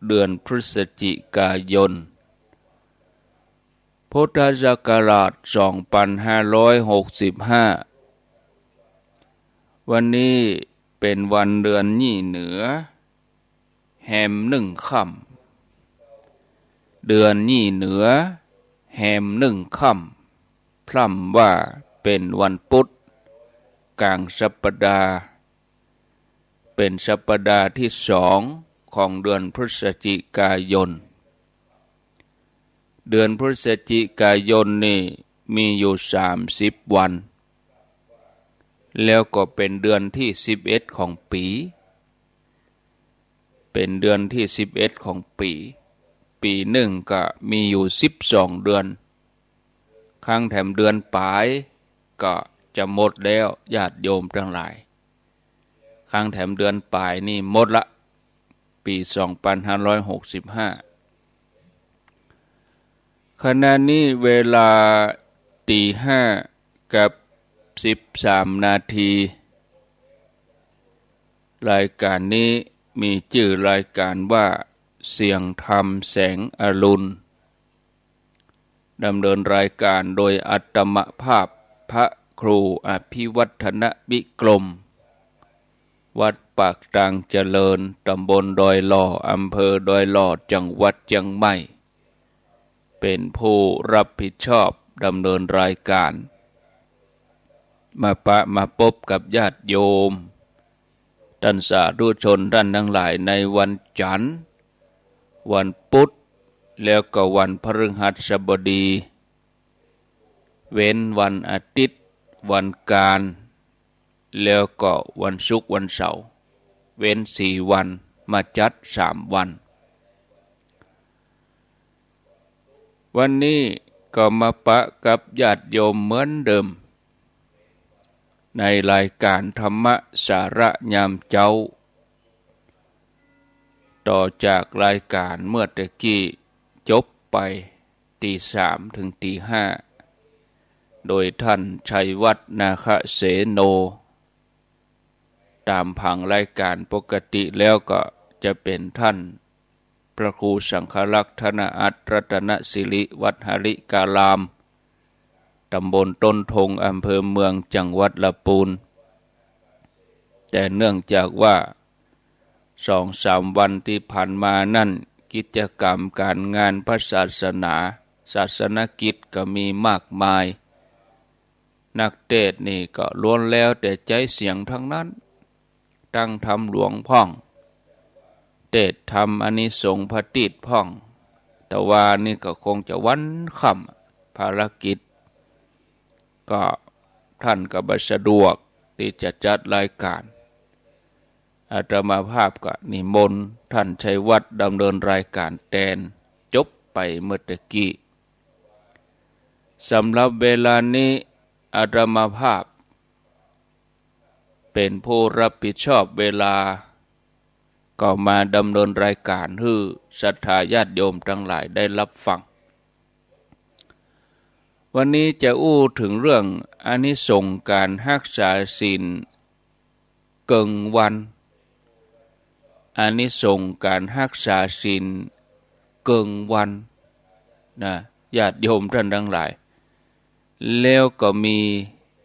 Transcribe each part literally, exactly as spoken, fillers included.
เดือนพฤศจิกายน พุทธศักราชสองปันห้าร้อยหกสิบห้า วันนี้เป๋นวันเดือนยี่เหนือ แฮมนึ่งค่ำ เดือนยี่เหนือ แฮมนึ่งค่ำ พร่ำว่าเป๋นวันปุ๊ด ก๋างสัปดาห์ เป๋นสัปดาห์ตี้สองของเดือนพฤศจิกายน เดือนพฤศจิกายนนี่มีอยู่สามสิบวัน แล้วก็เป๋นเดือนตี้สิบเอ็ดของปี๋ เป๋นเดือนตี้สิบเอ็ดของปี๋ ปี๋นึ่งก็มีอยู่สิบสองเดือน คังแถมเดือนป๋ายก็จะหมดแล้ว ญาติโยมตังหลาย คังแถมเดือนป๋ายนี่หมดละ ปี๋สองปันห้าร้อยหกสิบห้า ขณะนี้เวลาตี๋ห้ากับสิบสามนาที รายก๋านนี้มีจื้อรายก๋านว่า เสียงธรรมแสงอรุณ ดำเนินรายก๋านโดยอาตมาภาพพระครูอภิวัฒนวิกรม วัดปากตางเจริญ ตำบลดอยหล่อ อำเภอดอยหล่อ จังหวัดเจียงใหม่ เป๋นผู้รับผิดชอบดำเนินรายก๋าน มาปะมาปบกับญาติโยม ต้านสาธุชนต้านตังหลายในวันจันทร์ วันปุ๊ด แล้วก็วันพฤหัสบดี เว้นวันอาทิตย์ วันก๋าน แล้วก็วันศุกร์วันเสาร์ เว้นสี่วัน มาจัดสามวัน วันนี้ก็มาปะกับญาติโยมเหมือนเดิม ในรายก๋านธรรมะสาระยามเจ๊า ต่อจากรายก๋านเมื่อตะกี้จบไป ตี๋สามเถิงตี๋ห้า โดยต้านชัยวัฒน์ นาคเสโน ต๋ามผังรายก๋านปกติแล้วก็จะเป๋นต้านพระครูสังฆรักษ์ ธนอัตร รัตนสิริ วัดหริการาม ตำบลต้นทง อำเภอเมือง จังหวัดลำปูน แต่เนื่องจากว่าสองสามวันตี้ผ่านมานั้น กิจกรรมก๋านงานพระศาสนา ศาสนกิจก็มีมากมาย นักเตสน์นี่ก็ล้วนแล้วแต่ใจ๊เสียงตังนั้น ตังธรรมหลวงพ่อง เตสน์ธรรมอานิสงส์พระตี้พ่อง แต่ว่านี่ก็คงจะวันค่ำ ภารกิจ ก็ต้านก็บ่สะดวกตี้จะจัดรายก๋าน อาตมาภาพก็นิมนต์ต้านชัยวัฒน์ดำเนินรายก๋านแตน จบไปเมื่อตะกี้ สำหรับเวลานี้อาตมาภาพเป๋นผู้รับผิดชอบเวลา ก็มาดำเนินรายก๋านหื้อศรัทธาญาติโยมตังหลายได้ฮับฟัง วันนี้จะอู้เถิงเรื่องอานิสงส์ก๋านฮักษาศีลเกิ่งวัน อานิสงส์ก๋านฮักษาศีลเกิ่งวันนะ ญาติโยมต้านตังหลาย แล้วก็มี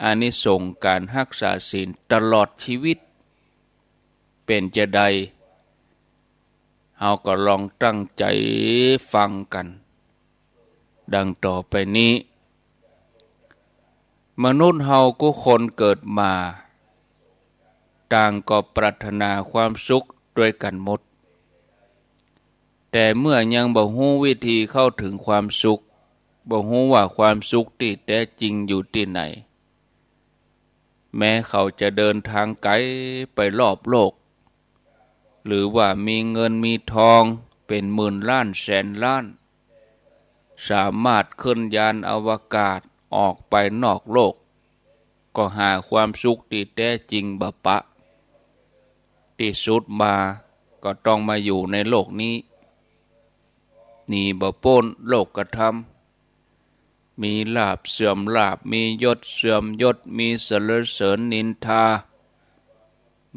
อานิสงส์ก๋านฮักษาศีลตลอดชีวิต เป๋นจาใด เฮาก็ลองตั้งใจ๋ฟังกั๋น ดังต่อไปนี้ มนุษย์เฮากู้คนเกิดมา ต่างก็ปรารถนาความสุขตวยกั๋นหมด แต่เมื่อยังบ่ฮู้วิธีเข้าเถิงความสุข บ่ฮู้ว่าความสุขตี้แต๊จริงอยู่ตี้ไหน แม้เขาจะเดินตางไก๋ไปรอบโลก หรือว่ามีเงินมีทองเป๋นหมื่นล้านแสนล้าน สามารถขึ้นยานอวกาศออกไปนอกโลก ก็หาความสุขตี้แต๊จริงบ่ปะ ตี้สุดมาก็ต้องมาอยู่ในโลกนี้ หนีบ่ป๊นโลกธรรม มีลาภเสื่อมลาภ มียศเสื่อมยศ มีสรรเสริญนินทา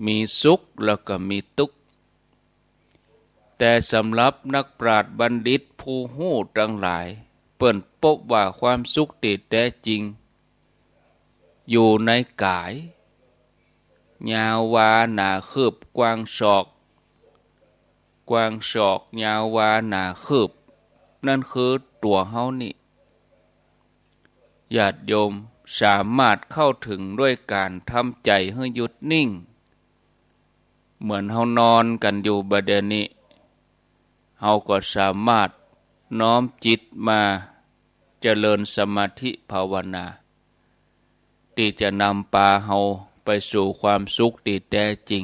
มีสุขแล้วก็มีตุ๊กข์ แต่สำหรับนักปราชญ์บัณฑิตผู้ฮู้ตังหลาย เปิ้นปบว่าความสุขตี้แต๊จริง อยู่ในก๋าย ยาววาหนาคืบ กว้างศอก กว้างศอก ยาววาหนาคืบ นั้นคือตั๋วเฮานี่ ญาติโยมสามารถเข้าถึงด้วยก๋านทำใจ๋หื้อหยุดนิ่ง เหมือนเฮานอนกั๋นอยู่บ่าเดี่ยวนี้ เฮาก็สามารถน้อมจิตมาเจริญสมาธิภาวนา ตี้จะนำปาเฮาไปสู่ความสุขตี้แต๊จริง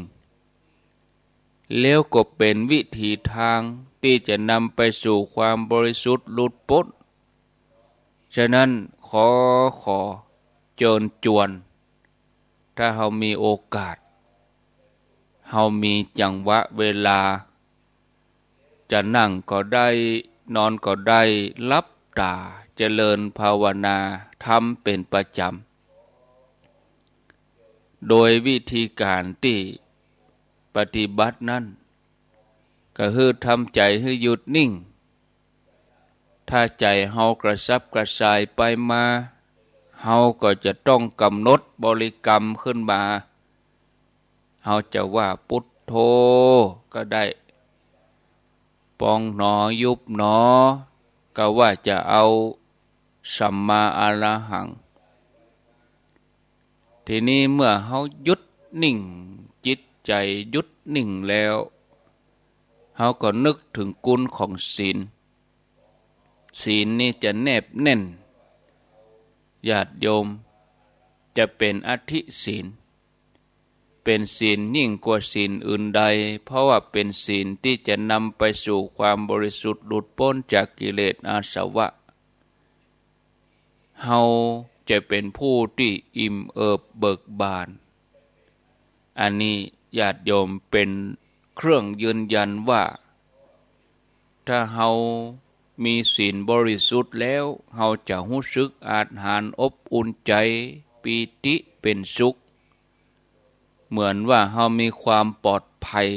แล้วก็เป๋นวิถีตางตี้จะนำไปสู่ความบริสุทธิ์หลุดป๊น ฉะนั้นขอ ขอเจิญจวน ถ้าเฮามีโอกาส เฮามีจังหวะเวลา จะนั่งก็ได้ นอนก็ได้ หลับต๋าเจริญภาวนาธรรมเป๋นประจ๋ำ โดยวิธีก๋านตี้ปฏิบัตินั้น ก็คือทำใจ๋หื้อหยุดนิ่ง ถ้าใจ๋เฮากระสับกระส่ายไปมา เฮาก็จะต้องกำหนดบริกรรมขึ้นมา เฮาจะว่าพุทโธก็ได้ ปองหนอ ยุบหนอ ก็ว่าจะเอาสัมมาอรหัง ทีนี้เมื่อเฮาหยุดนิ่ง จิตใจ๋หยุดนิ่งแล้ว เฮาก็นึกเถิงคุณของศีล ศีลนี่จะแนบแน่น ญาติโยม จะเป๋นอธิศีล เป๋นศีลยิ่งกว่าศีลอื่นใด เพราะว่าเป๋นศีลตี้จะนำไปสู่ความบริสุทธิ์หลุดป๊นจากกิเลสอาสวะ เฮาจะเป๋นผู้ตี้อิ่มเอิบเบิกบาน อันนี้ญาติโยมเป๋นเครื่องยืนยันว่า ถ้าเฮามีศีลบริสุทธิ์แล้ว เฮาจะฮู้สึกอาถรรพ์อบอุ่นใจ๋ ปีติเป๋นสุข เหมือนว่าเฮามีความปลอดภัย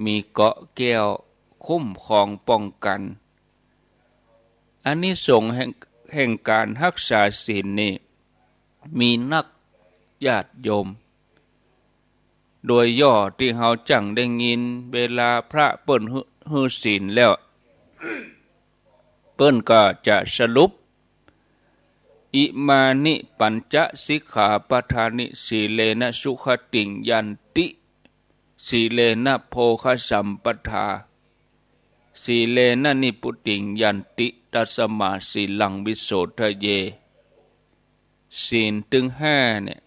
มีเกราะแก้วคุ้มครองป้องกั๋น อานิสงส์แห่ง แห่งก๋านฮักษาศีลนี่มีนัก ญาติโยม โดยย่อตี้เฮาจั่งได้ยิน เวลาพระเปิ้นหื้อ หื้อศีลแล้ว เปิ้นก็จะสรุป อิมานิปัญจสิกขาปะทานิ สีเลนะสุขติงยันติ สีเลนะโภคสัมปทา สีเลนะนิพพุติงยันติ ตัสมาสีลังวิโสทะเย ศีลตึงห้าเนี่ย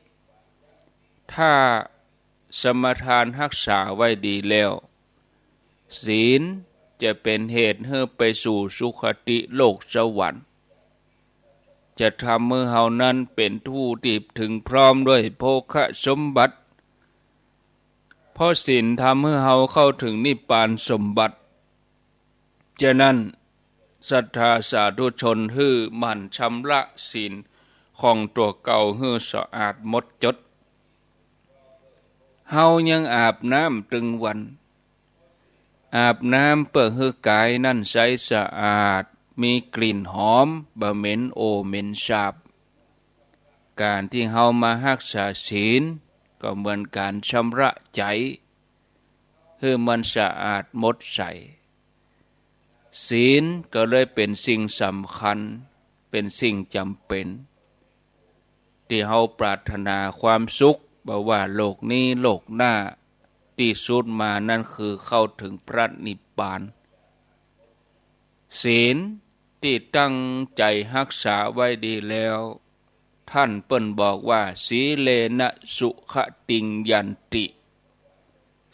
ถ้าสมาทานฮักษาไว้ดีแล้ว ศีลจะเป๋นเหตุหื้อไปสู่สุคติโลกสวรรค์ จะทำหื้อเฮานั้นเป๋นผู้ตี้เถิงพร้อมด้วยโภคสมบัติ เพราะศีลทำหื้อเฮาเข้าเถิงนิพพานสมบัติ ฉะนั้นศรัทธาสาธุชนหื้อหมั่นชำระศีลของตั๋วเก่าหื้อสะอาดหมดจด เฮายังอาบน้ำตึงวัน อาบน้ำเปื้อหื้อกายนั้นใสสะอาด มีกลิ่นหอม บ่เหม็นโอเหม็นสาบ ก๋านตี้เฮามาฮักษาศีล ก็เหมือนก๋านชำระใจ๋ หื้อมันสะอาดหมดใส ศีลก็เลยเป๋นสิ่งสำคัญ เป๋นสิ่งจ๋ำเป๋น ตี้เฮาปรารถนาความสุข บ่ว่าโลกนี้โลกหน้า ตี้สุดมานั้นคือเข้าเถิงพระนิพพาน ศีลตี้ตั้งใจ๋ฮักษาไว้ดีแล้ว ท่านเปิ้นบอกว่า สีเลนะสุขติงยันติ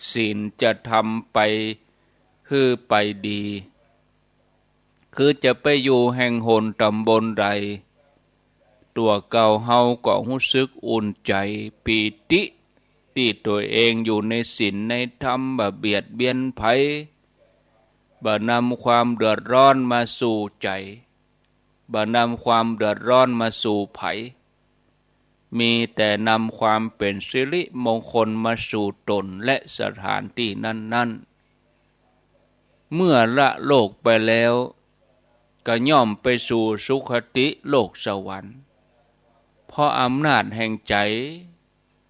ศีลจะทำไปหื้อไปดี คือจะไปอยู่แห่งหนต๋ำบลใด ตั๋วเก่าเฮาก็ฮู้สึกอุ่นใจ๋ ปีติ ตี้ตั๋วเองอยู่ในศีลในธรรม บ่เบียดเบียนใผ บ่นำความเดือดร้อนมาสู่ใจ๋ บ่นำความเดือดร้อนมาสู่ใผ มีแต่นำความเป๋นสิริมงคลมาสู่ต๋นและสถานตี้นั้นๆ เมื่อละโลกไปแล้ว ก็ย่อมไปสู่สุคติโลกสวรรค์ เพราะอำนาจแห่งใจ๋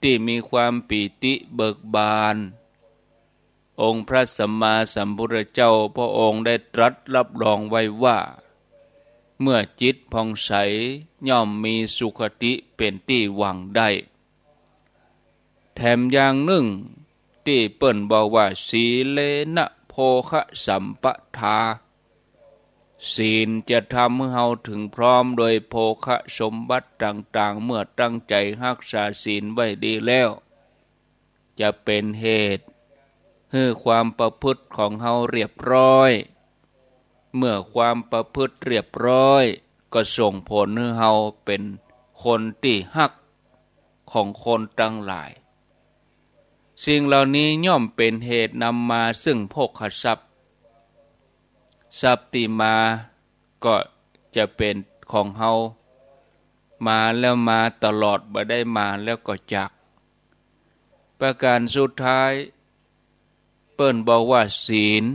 ตี้มีความปีติเบิกบาน องค์พระสัมมาสัมพุทธเจ้าพระองค์ได้ตรัสรับรองไว้ว่า เมื่อจิตผ่องใสย่อมมีสุคติเป๋นตี้หวังได้ แถมอย่างนึ่งตี้เปิ้นบอกว่า สีเลนะโภคะสัมปทา ศีลจะทำหื้อเฮาเถิงพร้อมโดยโภคะสมบัติต่างๆ เมื่อตั้งใจ๋ฮักษาศีลไว้ดีแล้ว จะเป๋นเหตุหื้อความประพฤติของเฮาเรียบร้อย เมื่อความประพฤติเรียบร้อย ก็ส่งผลหื้อเฮาเป๋นคนตี้ฮักของคนตังหลาย สิ่งเหล่านี้ย่อมเป๋นเหตุนำมาซึ่งโภคทรัพย์ ทรัพย์ตี้มาก็จะเป๋นของเฮา มาแล้วมาตลอด บ่ได้มาแล้วก็จาก ประการสุดท้าย เปิ้นบอกว่า ศีล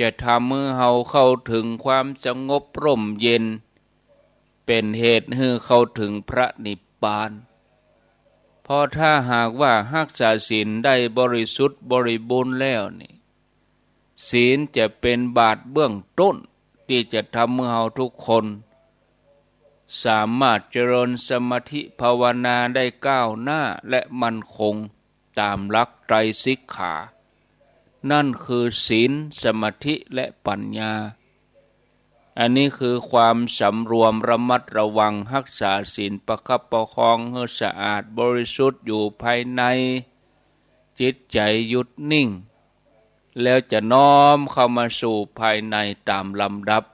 จะทำหื้อเฮาเข้าเถิงความสงบร่มเย็น เป๋นเหตุหื้อเข้าเถิงพระนิพพาน เพราะถ้าหากว่าฮักษาศีลได้บริสุทธิ์บริบูรณ์แล้วนี่ ศีลจะเป๋นบาทเบื้องต้นตี้จะทำหื้อเฮาทุกคน สามารถเจริญสมาธิภาวนาได้ก้าวหน้าและมั่นคงต๋ามหลักไตรสิกขา นั่นคือศีล สมาธิ และปัญญา อันนี้คือความสำรวมระมัดระวังฮักษาศีลประคับประคองหื้อสะอาดบริสุทธิ์อยู่ภายใน จิตใจ๋หยุดนิ่ง แล้วจะน้อมเข้ามาสู่ภายในต๋ามลำดับ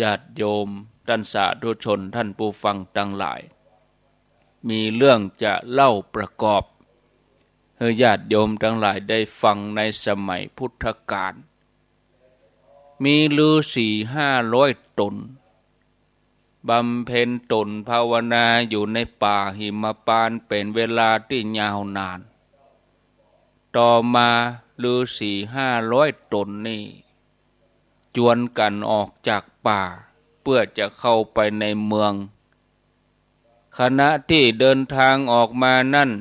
ญาติโยมต้านสาธุชนต้านผู้ฟังตังหลาย มีเรื่องจะเล่าประกอบหื้อญาติโยมตังหลายได้ฟังในสมัยพุทธกาล มีฤๅษีห้าร้อยต๋น บำเพ็ญตนภาวนาอยู่ในป่าหิมพานต์เป๋นเวลาตี้ยาวนาน ต่อมาฤๅษีห้าร้อยต๋นนี่ จวนกั๋นออกจากป่าเปื้อจะเข้าไปในเมือง ขณะตี้เดินทางออกมานั้น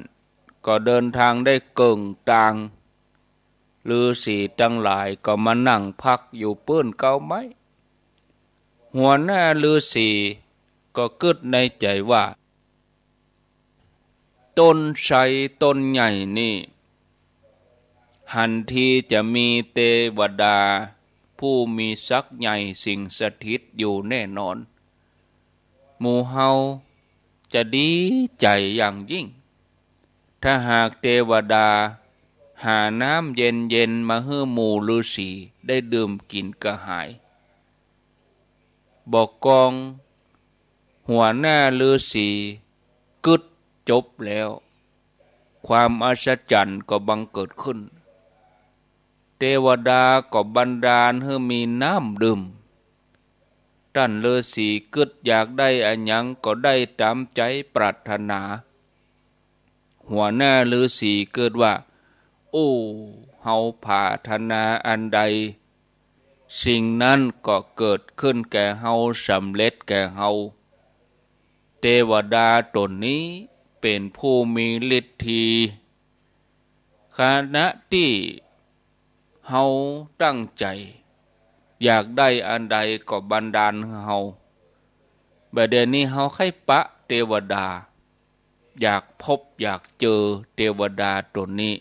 ก็เดินทางได้เกิ่งตาง ฤๅษีตังหลายก็มานั่งพักอยู่ปื้นเก๊าไม้ หัวหน้าฤๅษีก็กึ๊ดในใจ๋ว่า ต้นไทรต้นใหญ่นี่ หันทีจะมีเตวดาผู้มีศักดิ์ใหญ่สิงสถิตอยู่แน่นอน หมู่เฮาจะดีใจ๋อย่างยิ่ง ถ้าหากเตวดาหาน้ำเย็นๆ มาหื้อหมู่ฤๅษีได้ดื่มกิ๋นกระหาย บ่กองหัวหน้าฤๅษีกึ๊ดจบแล้ว ความอัศจรรย์ก็บังเกิดขึ้น เตวดาก็บันดาลหื้อมีน้ำดื่ม ต้านฤๅษีกึ๊ดอยากได้อะหยังก็ได้ต๋ามใจ๋ปรารถนา หัวหน้าฤๅษีกึ๊ดว่า โอ้ เฮาผาถนาอันใด สิ่งนั้นก็เกิดขึ้นแก่เฮา สำเร็จแก่เฮา เตวดาต๋นนี้เป๋นผู้มีฤทธี ขณะตี้เฮาตั้งใจ๋อยากได้อันใดก็บันดาลหื้อเฮา บ่าเดี่ยวนี้เฮาใค่ปะเตวดา อยากพบอยากเจอเตวดาต๋นนี้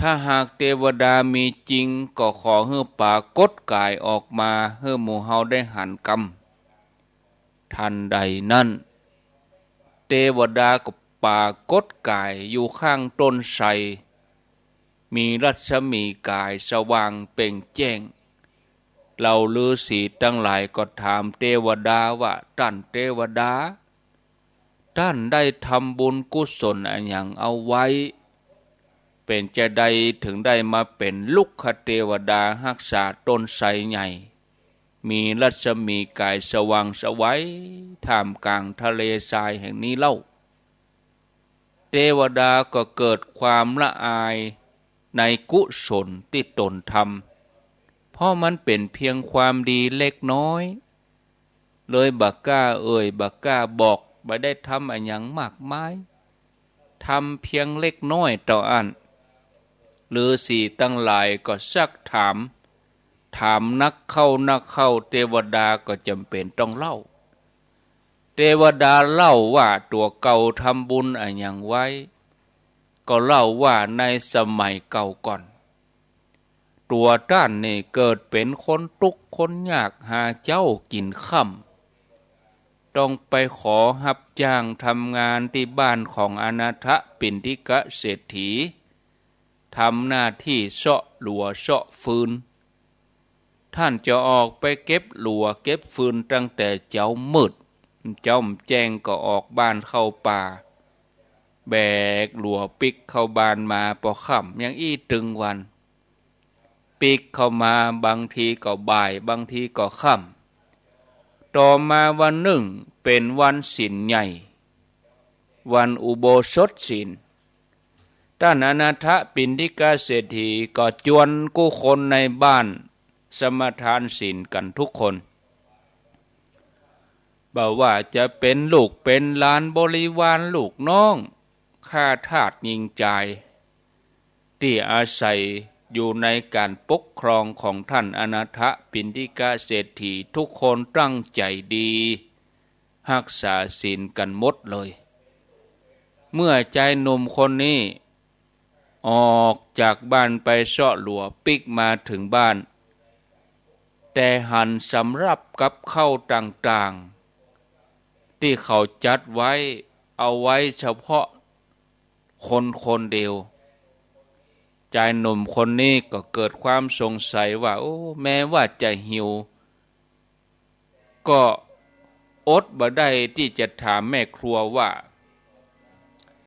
ถ้าหากเตวดามีจริงก็ขอหื้อปรากฏก๋ายออกมาหื้อหมู่เฮาได้หันกำ ทันใดนั้น เตวดาก็ปรากฏก๋ายอยู่ข้างต้นไทร มีรัศมีก๋ายสว่างเปล่งแจ้ง เหล่าฤๅษีตังหลายก็ถามเตวดาว่า ต้านเตวดา ต้านได้ทำบุญกุศลอะหยังเอาไว้ เป๋นจาใดเถิงได้มาเป๋นลุกขเตวดาฮักษาต้นไทรใหญ่ มีรัศมีก๋ายสว่างไสวท่ามกลางทะเลทรายแห่งนี้เล่า เตวดาก็เกิดความละอาย ในกุศลตี้ต๋นทำ เพราะมันเป๋นเพียงความดีเล็กน้อย เลยบ่กล้าเอ่ย บ่กล้าบอก บ่ได้ทำอะหยังมากมาย ทำเพียงเล็กน้อยเต้าอั้น ฤๅษีตังหลายก็ซักถาม ถามนักเข้านักเข้า เตวดาก็จ๋ำเป๋นต้องเล่า เตวดาเล่าว่าตั๋วเก่าทำบุญอะหยังไว้ ก็เล่าว่าในสมัยเก่าก่อน ตั๋วต้านนี่เกิดเป๋นคนตุ๊กข์คนยาก หาเจ๊ากิ๋นค่ำ ต้องไปขอฮับจ้างทำงานตี้บ้านของอนาถปิณฑิกเศรษฐี ทำหน้าตี้เซาะหลัวเซาะฟืน ต้านจะออกไปเก็บหลัวเก็บฟืนตั้งแต่เจ๊ามืด เจ๊าแจ้งก็ออกบ้านเข้าป่า แบกหลัวปิ๊กเข้าบ้านมาปอค่ำยังอี้ตึงวัน ปิ๊กเข้ามาบางทีก็บ่าย บางทีก็ค่ำ ต่อมาวันนึ่งเป๋นวันศีลใหญ่ วันอุโบสถศีล ต้านอนาถปิณฑิกเศรษฐีก็จวนกู้คนในบ้านสมาทานศีลกั๋นทุกคน บ่ว่าจะเป๋นลูกเป๋นหลานบริวารลูกน้อง ข้าทาสญิงจาย ตี้อาศัยอยู่ในก๋านปกครองของต้านอนาถปิณฑิกเศรษฐี ทุกคนตั้งใจ๋ดี ฮักษาศีลกั๋นหมดเลย เมื่อจายหนุ่มคนนี้ออกจากบ้านไปเซาะหลัวปิ๊กมาเถิงบ้าน แต่หันสำรับกับข้าวต่างๆ ตี้เขาจัดไว้ เอาไว้เฉพาะคนคนเดียว จายหนุ่มคนนี้ก็เกิดความสงสัยว่า โอ้ แม้ว่าจะหิว ก็อดบ่ได้ตี้จะถามแม่ครัวว่า